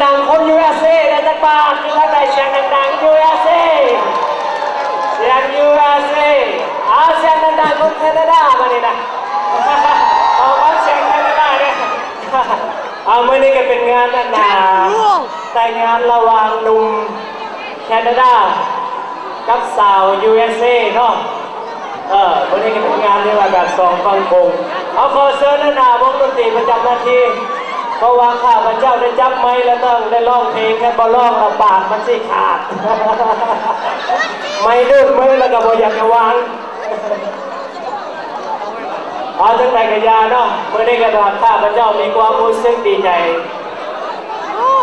ດັງໆ ຄົນ USA ໄດ້ຈັກບາດ? ຢູ່ທາງໃດ ສຽງດັງໆ USA ສຽງ USA ເອົາ ສຽງດັງໆ ຄົນ Canada ບາດນີ້ນະ ຂໍຟັງສຽງ Canada ເດີ. ເອົາ ມື້ນີ້ກໍເປັນງານອັນນາ ແຕ່ງງານລະຫວ່າງໜຸ່ມ Canada ກັບສາວ USA ເນາະ. ເອີ ມື້ນີ້ກໍເປັນງານທີ່ວ່າແບບສອງຝັ່ງຄົງ. ເອົາ ຂໍເຊີນອັນນາວົງດົນຕີປະຈຳໜ້າທີ່ ເພາະວ່າຂ້າພະເຈົ້າໄດ້ຈັບໄມແລ້ວຕ້ອງໄດ້ຮ້ອງເພງ, ຄັນບໍ່ຮ້ອງແລ້ວປາກມັນຊິຂາດ ໄມດູດມືແລ້ວກໍບໍ່ຢາກຈະວາງ. ເອົາ ຈັ່ງໃດກໍຢ່າເນາະ, ມື້ນີ້ກໍວ່າຂ້າພະເຈົ້າມີຄວາມຮູ້ສຶກດີໃຈ.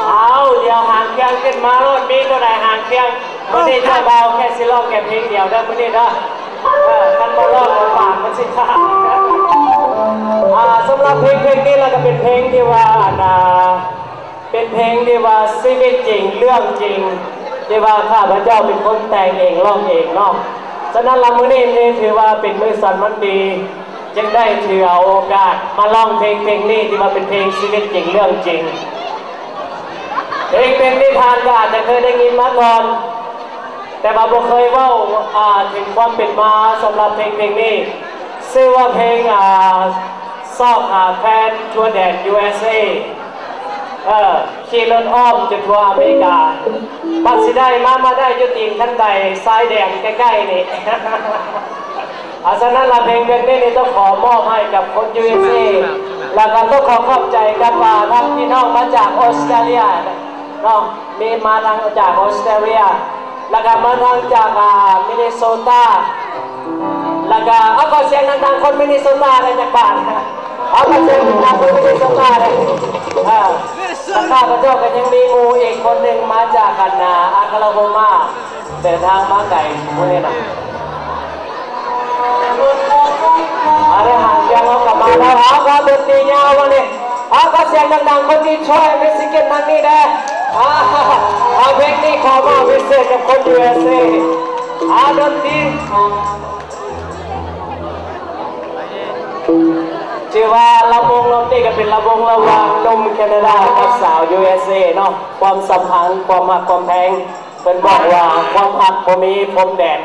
ເອົາ ດຽວຫາງຄຽງຂຶ້ນມາໂລດ, ມີຕົວໃດຫາງຄຽງ? ມື້ນີ້ເຈົ້າບ່າວແຄ່ຊິຮ້ອງແຄ່ເພງດຽວເດີມື້ນີ້ເດີ. ເອີ ຄັນບໍ່ຮ້ອງແລ້ວປາກມັນຊິຂາດ. ອ່າ ສຳລັບເພງເພງນີ້ລະກໍເປັນເພງທີ່ວ່າ ອັນນາ ເປັນເພງທີ່ວ່າຊີວິດຈິງເລື່ອງຈິງ ທີ່ວ່າຂ້າພະເຈົ້າເປັນຄົນແຕ່ງເອງຮ້ອງເອງເນາະ. ສະນັ້ນລະ ມື້ນີ້ຖືວ່າເປັນມື້ສັນວັນດີ ຈຶ່ງໄດ້ຖືເອົາໂອກາດມາຮ້ອງເພງເພງນີ້ ທີ່ວ່າເປັນເພງຊີວິດຈິງເລື່ອງຈິງ. ເພງເພງນີ້ທ່ານກໍອາດຈະເຄີຍໄດ້ຍິນມາກ່ອນ ແຕ່ວ່າບໍ່ເຄີຍເວົ້າ ອ່າ ເຖິງຄວາມເປັນມາສຳລັບເພງເພງນີ້. ຊື່ວ່າເພງ ອ່າ ຊອກຫາແຟນທົ່ວແດນ USA ເອີ ຂີ່ລົດອ້ອມຈົນທົ່ວອາເມລິກາ ບັດຊິໄດ້ມາ ມາໄດ້ຢູ່ຕີນຄັນໄດຊາຍແດນໃກ້ໆນີ້. ເອົາ ສະນັ້ນລະ ເພງເພງນີ້ນີ້ຕ້ອງຂໍມອບໃຫ້ກັບຄົນ USA ແລ້ວກໍຕ້ອງຂໍຂອບໃຈກັບ ອ່າ ທາງພີ່ນ້ອງມາຈາກອອສເຕຣເລຍເນາະ, ມີມາທາງຈາກອອສເຕຣເລຍ ແລ້ວກໍມາທາງຈາກ ອ່າ ມິນນິໂຊຕາ ແລ້ວກໍ ເອົາ ຂໍສຽງດັງໆ ຄົນມິນນິໂຊຕາໄດ້ຈັກບາດ? ເອົາ ຂໍສຽງດັງໆ ຄົນມິນນິໂຊຕາໄດ້. ເອີ ແລ້ວຂ້າພະເຈົ້າກໍຍັງມີໝູ່ອີກຄົນໜຶ່ງມາຈາກ ອັນນາ ອາຄາລາໂຮມາ ເດີນທາງມາໄກມື້ນີ້ນະ. ເອົາເດີ ຫາງຄຽງເຮົາກໍມາແລ້ວ. ເອົາ ຂໍດົນຕີຍາວບາດນີ້. ເອົາ ຂໍສຽງດັງໆ ຄົນດີທຣອຍ ມິຊິກັນ ທາງນີ້ແດ່. ເອົາ ເພງນີ້ຂໍມອບພິເສດກັບຄົນ USA. ເອົາ ດົນຕີ ຖືວ່າລຳວົງລຳນີ້ກໍເປັນລຳວົງລະຫວ່າງໜຸ່ມແຄນາດາກັບສາວ USA ເນາະ. ຄວາມສຳພັນ ຄວາມຮັກຄວາມແພງ ເພິ່ນບອກວ່າຄວາມຮັກບໍ່ມີພົມແດນ.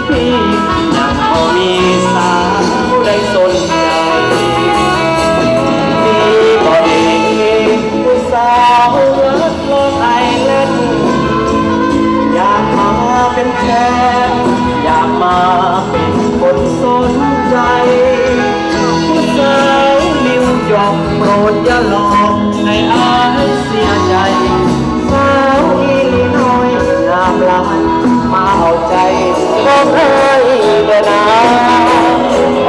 ທີ່ຍັງບໍ່ມີສາວໃດສົນໃຈ ມີບໍ່ເດຜູ້ສາວລັດລອໄອແລນ ຢາກມາເປັນແຟນ ຢາກມາເປັນຄົນສົນໃຈ ຜູ້ສາວນິວຢອກ ໂປດຢ່າຫຼອກໃຫ້ອ້າຍເສຍໃຈ ສາວອີລີນອຍງາມຫຼາຍ ມາເອົາໃຈຂອງອ້າຍແດ່ນາ.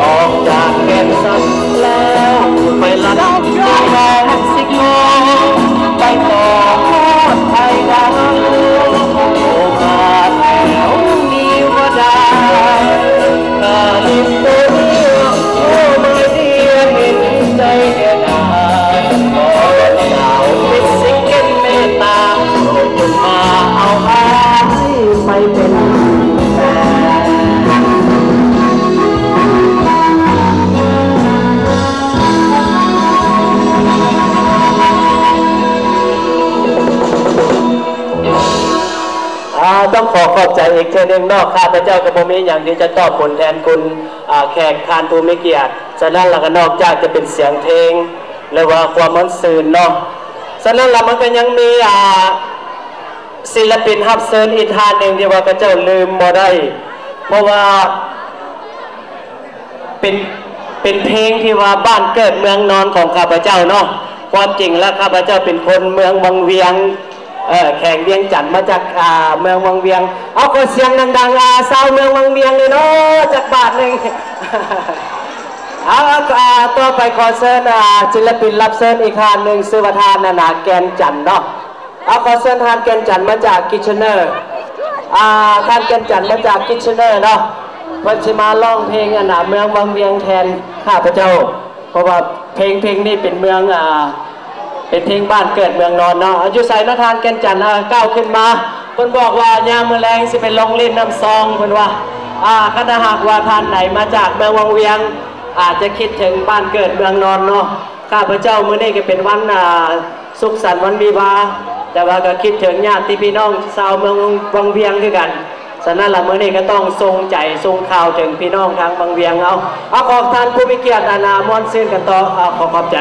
ອອກຈາກແກນສັນແລ້ວ ໄປລັດຢູ່ແມັກຊິໂກ ໄປຕໍ່ຮອດໄທດາວ ໂອກາດແຖວນີ້ວ່າໄດ້ ກາລິໂຕເນຍ ໂອ້ ມາຍເດຍ ເຫັນໃຈແດ່ນາ ຂໍສາວເປັນຊິງເກິນເມດຕາ ໂປດຈົ່ງມາເອົາອ້າຍໄປເປັນແຟນ. ອາ ຕ້ອງຂໍຂອບໃຈອີກເທື່ອໜຶ່ງເນາະ ຂ້າພະເຈົ້າກໍບໍ່ມີຫຍັງທີ່ຈະຕອບບຸນແທນຄຸນ ອາ ແຂກທ່ານຜູ້ມີກຽດ. ສະນັ້ນລະກໍນອກຈາກຈະເປັນສຽງເພງ ຫຼືວ່າຄວາມມ່ວນຊື່ນເນາະ ສະນັ້ນລະມັນກໍຍັງມີ ອາ ສິນລະປິນຮັບເຊີນອີກທ່ານໜຶ່ງທີ່ວ່າຂະເຈົ້າລືມບໍ່ໄດ້ ເພາະວ່າ ເປັນ ເປັນເພງທີ່ວ່າບ້ານເກີດເມືອງນອນຂອງຂ້າພະເຈົ້າເນາະ. ຄວາມຈິງແລ້ວຂ້າພະເຈົ້າເປັນຄົນເມືອງວັງວຽງ ເອີ ແຂວງວຽງຈັນ ມາຈາກ ອາ ເມືອງວັງວຽງ. ເອົາ ຂໍສຽງດັງໆ ອາ ຊາວເມືອງວັງວຽງເລີຍເນາະ ຈັກບາດໜຶ່ງ. ເອົາ ອາ ຕໍ່ໄປຂໍເຊີນ ອາ ສິນລະປິນຮັບເຊີນອີກທ່ານໜຶ່ງ ຊື່ວ່າທ່ານ ອັນນາ ແກ່ນຈັນເນາະ. ເອົາ ຂໍເຊີນທ່ານແກ່ນຈັນມາຈາກກິດເຊເນີ ອາ ທ່ານແກ່ນຈັນມາຈາກກິດເຊເນີເນາະ ເພິ່ນຊິມາຮ້ອງເພງ ອັນນາ ເມືອງວັງວຽງແທນຂ້າພະເຈົ້າ ເພາະວ່າເພງ ເພງນີ້ເປັນເມືອງ ອາ ເປັນເພງບ້ານເກີດເມືອງນອນເນາະ. ຢູ່ໃສເນາະທ່ານແກ່ນຈັນ? ອາ ກ້າວຂຶ້ນມາ ເພິ່ນບອກວ່າຍາມມື້ແລງຊິໄປລົງຫຼິ້ນນ້ຳຊອງ ເພິ່ນວ່າ. ອາ ຄັນຖ້າຫາກວ່າທ່ານໃດມາຈາກເມືອງວັງວຽງ ອາດຈະຄິດເຖິງບ້ານເກີດເມືອງນອນເນາະ. ຂ້າພະເຈົ້າ ມື້ນີ້ກໍເປັນວັນ ອາ ສຸກສັນວັນວິວາ ແຕ່ວ່າກໍຄິດເຖິງຍາດຕິພີ່ນ້ອງຊາວເມືອງວັງວຽງຄືກັນ. ສະນັ້ນລະ ມື້ນີ້ກໍຕ້ອງສົ່ງໃຈສົ່ງຂ່າວເຖິງພີ່ນ້ອງທາງວັງວຽງເອົາ. ເອົາ ຂອບທ່ານຜູ້ມີກຽດ ອັນນາ ມ່ວນຊື່ນກັນຕໍ່. ເອົາ ຂໍຂອບໃຈ.